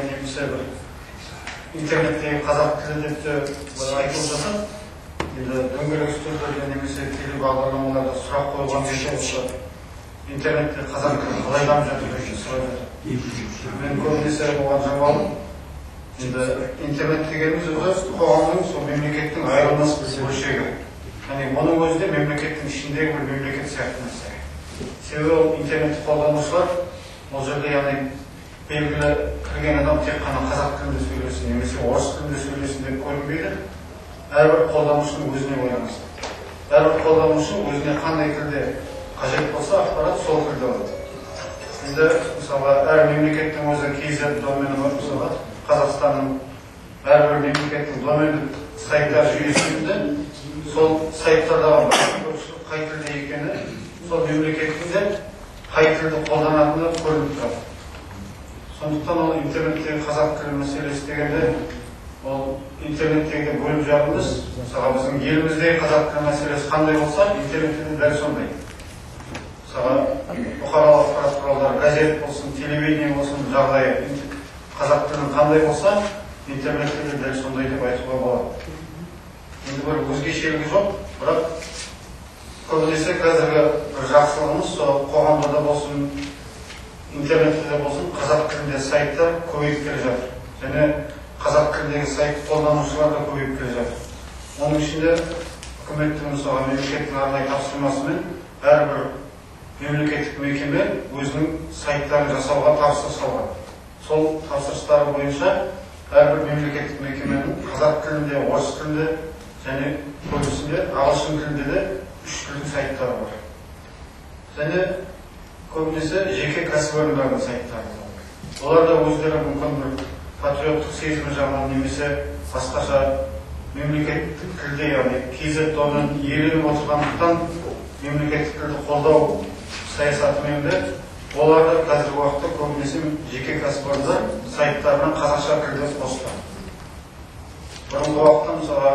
Немесе бір интернеттегі қазақ тілі деп те айтылып жатады. Енді дөңгелек үстелдерде немесе телебағдарламаларда сұрақ қойылған кезде, осы интернетте қазақ тілі қалай дамып жатыр деп сұрап жатыр. Мен көбінесе оған жауабым: енді интернет дегеніміз өзі қоғамның, сол мемлекеттің айырылмас бір бөлшегі, яғни оның өзі де мемлекеттің ішіндегі бір мемлекет сияқты нәрсе. Себебі ол интернетті қолданушылар ол жерде, яғни белгілі кірген адам тек қана қазақ тілінде сөйлесін немесе орыс тілінде сөйлесін деп көрінбейді. Әрбір қолданушының өзіне байланысты. Әрбір қолданушы өзіне қандай тілде қажет болса ақпарат, сол тілде алады. Енді мысалға, әр мемлекеттің өзі kz домені бар. Мысалға, Қазақстанның әрбір мемлекеттің домендік сайттар жүйесінде сол сайттардағы көпшілік қай тілде екені, сол мемлекеттің де қай тілді қолданатыны көрініп тұрады. Сондықтан ол интернеттегі қазақ тілі мәселесі дегенде, ол интернеттегі бөліп жару емес. Мысалға, біздің еліміздегі қазақ тілі мәселесі қандай болса, интернетте де дәл сондай. Мысалға, бұқаралық ақпарат құралдары, газет болсын, телевидение болсын, жағдайы қазақ тілінің қандай болса, интернетте де дәл сондай деп айтуға болады. Енді бір өзгешелігі жоқ, бірақ көбінесе қазіргі бір жақсылығымыз сол қоғамда да болсын, интернетте де болсын, қазақ тілінде сайттар көбейіп келе жатыр және қазақ тіліндегі сайт қолданушылар да көбейіп келе жатыр. Оның ішінде үкіметтің, мысалға, мемлекеттің арнайы тапсырмасымен әрбір мемлекеттік мекеме өзінің сайттарын жасауға тапсырыс алған. Сол тапсырыстары бойынша әрбір мемлекеттік мекеменің қазақ тілінде, орыс тілінде және көбісінде ағылшын тілінде де үш тілдің сайттары бар. Және көбінесе жеке кәсіпорындардың сайттары бар. Олар да өздері мүмкін бір патриоттық сезімі жағынан немесе басқаша мемлекеттік тілде, яғни kz домен иеленіп отырғандықтан, мемлекеттік тілді қолдау саясатымен де олар да қазіргі уақытта көбінесе жеке кәсіпорындар сайттарына қазақша тілді қосты. Бұрынғы уақытта, мысалға,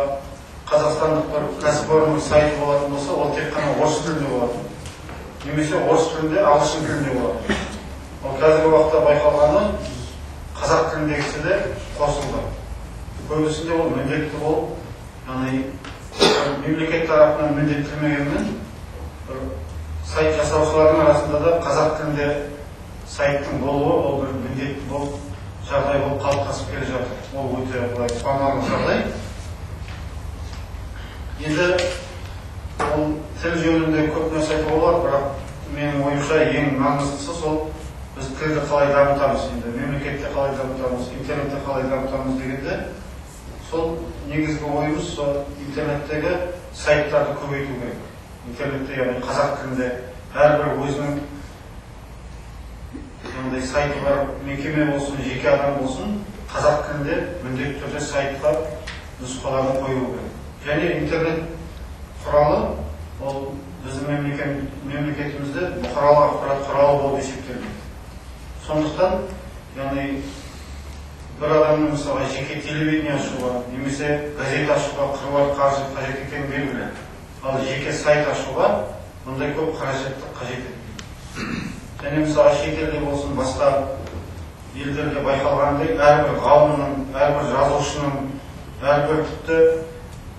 қазақстандық бір кәсіпорынның сайты болатын болса, ол тек қана орыс тілінде болатын немесе орыс тілінде, ағылшын тілінде болады. Ал қазіргі уақытта байқалғаны, қазақ тіліндегісі де қосылды. Көбісінде ол міндетті болып, яғни мемлекет тарапынан міндеттелмегенмен, бір сайт жасаушылардың арасында да қазақ тілінде сайттың болуы ол бір міндетті болып, жағдай болып қалыптасып келе жатыр. Ол өте былай қуанарлық жағдай. Енді ол тіл жөнінде көп нәрсе айтуға болады, бірақ менің ойымша, ең маңыздысы сол біз тілді қалай дамытамыз, енді мемлекетте қалай дамытамыз, интернетте қалай дамытамыз дегенде, сол негізгі ойымыз сол интернеттегі сайттарды көбейту керек. Интернетте, яғни қазақ тілінде әрбір өзінің мынандай сайты бар мекеме болсын, жеке адам болсын, қазақ тілінде міндетті түрде сайтқа нұсқаларды қою керек. Және интернет құралы ол біздің мемлекетімізде бұқаралық ақпарат құралы болып есептелінеді. Сондықтан, яғни бір адамның, мысалға, жеке телевидение ашуға немесе газет ашуға қыруар қаржы қажет екені белгілі, ал жеке сайт ашуға мұндай көп қаражатты қажет етпейді. Және мысалға, шетелде болсын, басқа елдерде байқалғандай, әрбір ғалымның, әрбір жазушының, әрбір тіпті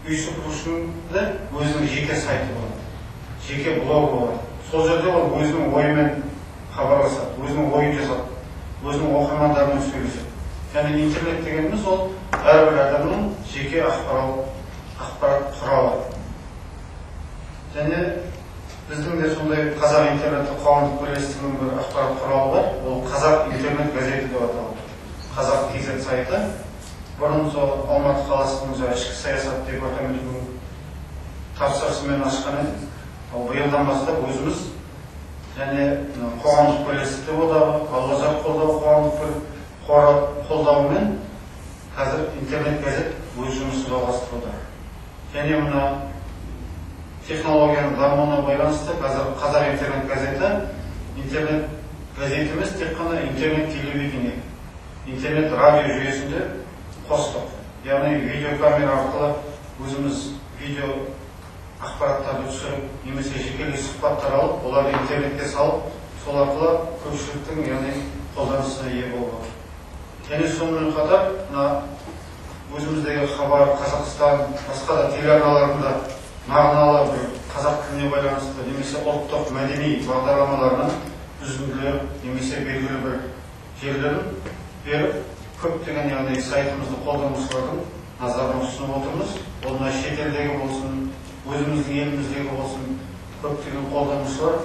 үй сыпырушының да өзінің жеке сайты болады, жеке блогы болады. Сол жерде ол өзінің ойымен хабарласады, өзінің ойын жазады, өзінің оқырмандарымен сөйлеседі. Яғни интернет дегеніміз ол әрбір адамның жеке ақпарат құралы. Және біздің де сондай Қазақ интернеті қоғамдық бірлестігінің бір ақпарат құралы бар. Ол «Қазақ интернет газеті» деп аталады, Қазақ kz сайты. Бұрын сол Алматы қаласының жаңағы ішкі саясат департаментінің тапсырысымен ашқан едік. Ал биылдан бастап өзіміз және қоғамдық бірлестіктер одағы, Балалар қолдау қоғамдық бір қоры қолдауымен қазір интернет газет өз жұмысын жалғастыруда. Және мына технологияның дамуына байланысты қазір «Қазақ интернет газеті» интернет газет емес, тек қана интернет телевидение, интернет радио жүйесінде қостық. Яғни видеокамера арқылы өзіміз видео ақпараттарды түсіріп немесе жекелей сұхбаттар алып, оларды интернетке салып, сол арқылы көпшіліктің, яғни қолданысына ие болып отыр. Және сонымен қатар мына өзіміздегі Хабар, Қазақстан, басқа да телеарналарында мағыналы бір қазақ тіліне байланысты немесе ұлттық мәдени бағдарламаларынан үзінділер немесе белгілі бір жерлерін беріп, көптеген, яғни сайтымызды қолданушылардың назарына ұсынып отырмыз. Ол мына шетелдегі болсын, өзіміздің еліміздегі болсын, көптеген қолданушылар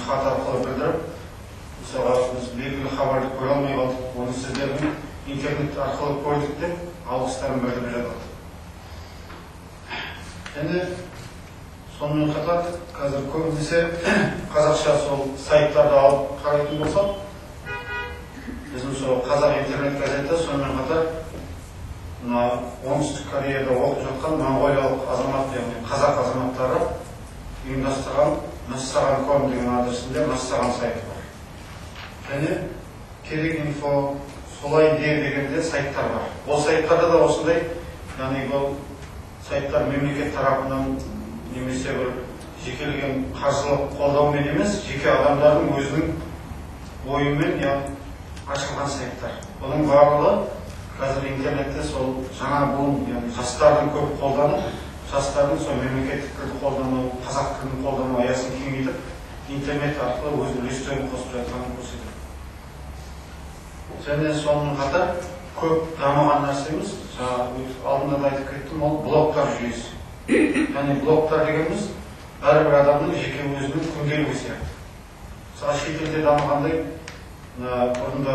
хат арқылы білдіріп, мысалға, біз белгілі хабарды көре алмай қалдық, оны сіздердің интернет арқылы көрдік деп алғыстарын білдіріп жатады. Және сонымен қатар қазір көбінесе қазақша сол сайттарды алып қарайтын болсақ, біздің сол Қазақ интернет газеті, сонымен қатар мына Оңтүстік Кореяда оқып жатқан моңғолиялық азамат, яғни қазақ азаматтары ұйымдастырған Мәссаған ком деген адресінде Мәссаған сайты бар. Және Керек инфо, Солай де дегенде сайттар бар. Ол сайттарда да осындай, яғни бұл сайттар мемлекет тарапынан немесе бір жекелеген қаржылық қолдаумен емес, жеке адамдардың өзінің ойымен ашылған сайттар. Бұның барлығы қазір интернетте сол жаңа буын, яғни жастардың көп қолданып, жастардың сол мемлекеттік тілді қолдану, қазақ тілін қолдану аясын кеңейтіп, интернет арқылы өз үлестерін қосып жатқанын көрсетеді. Және сонымен қатар көп дамыған нәрсеміз, жаңа алдында да айтып кеттім, ол блогтар жүйесі. Яғни блогтар дегеніміз әрбір адамның жеке өзінің күнделігі сияқты. Мысалы, шетелде дамығандай, бұрында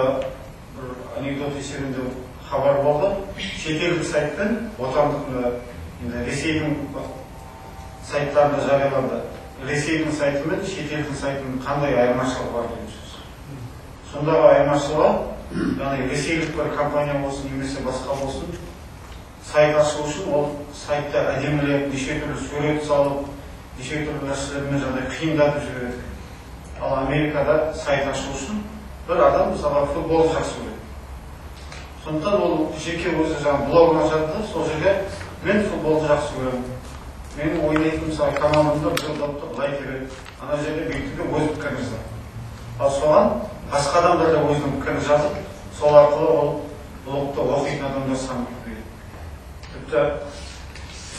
бір анекдот есебінде хабар болды. Шетелдік сайтпен отандық, енді Ресейдің сайттарында жарияланды. Ресейдің сайты мен шетелдің сайтының қандай айырмашылығы бар деген сөз. Сондағы айырмашылығы, яғни ресейлік бір компания болсын немесе басқа болсын, сайт ашу үшін ол сайтты әдемілеп, неше түрлі сурет салып, неше түрлі нәрселермен жаңағыдай қиындатып жібереді. Ал Америкада сайт ашу үшін бір адам, мысалға, футболды жақсы көреді. Сондықтан ол жеке өзі жаңағы блогын ашады да, сол жерге мен футболды жақсы көремін, менің ойнайтын, мысалы, командамда бір допты былай тебеді, ана жерде бүйтіп деп өз пікірін жазады. Ал соған басқа адамдар да өзінің пікірін жазып, сол арқылы ол блогты оқитын адамдар саны көбейеді. Тіпті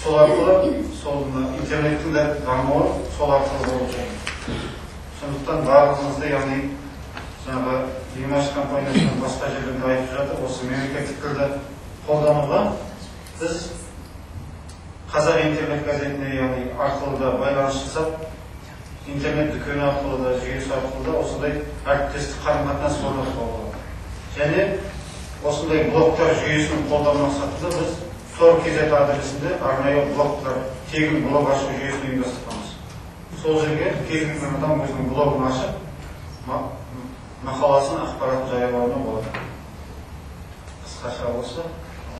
сол арқылы сол мына интернеттің де дамуы сол арқылы болып жатыр. Сондықтан барлығыңызды, яғни жаңағы Димаш компаниясынан басқа жерлерде айтып жатыр, осы мемлекеттік тілді қолдануға біз Қазақ интернет газетіне, яғни арқылы да байланыс жасап, интернет дүкені арқылы да, жүйесі арқылы да осындай әріптестік қарым қатынас орнатуға болады. Және осындай блогтар жүйесін қолдану мақсатында біз Тор kz адресінде арнайы блогтар, тегін блог ашу жүйесін ұйымдастырғанбыз. Сол жерге кез келген адам өзінің блогын ашып, мақаласын, ақпаратын жариялауына болады. Қысқаша осы.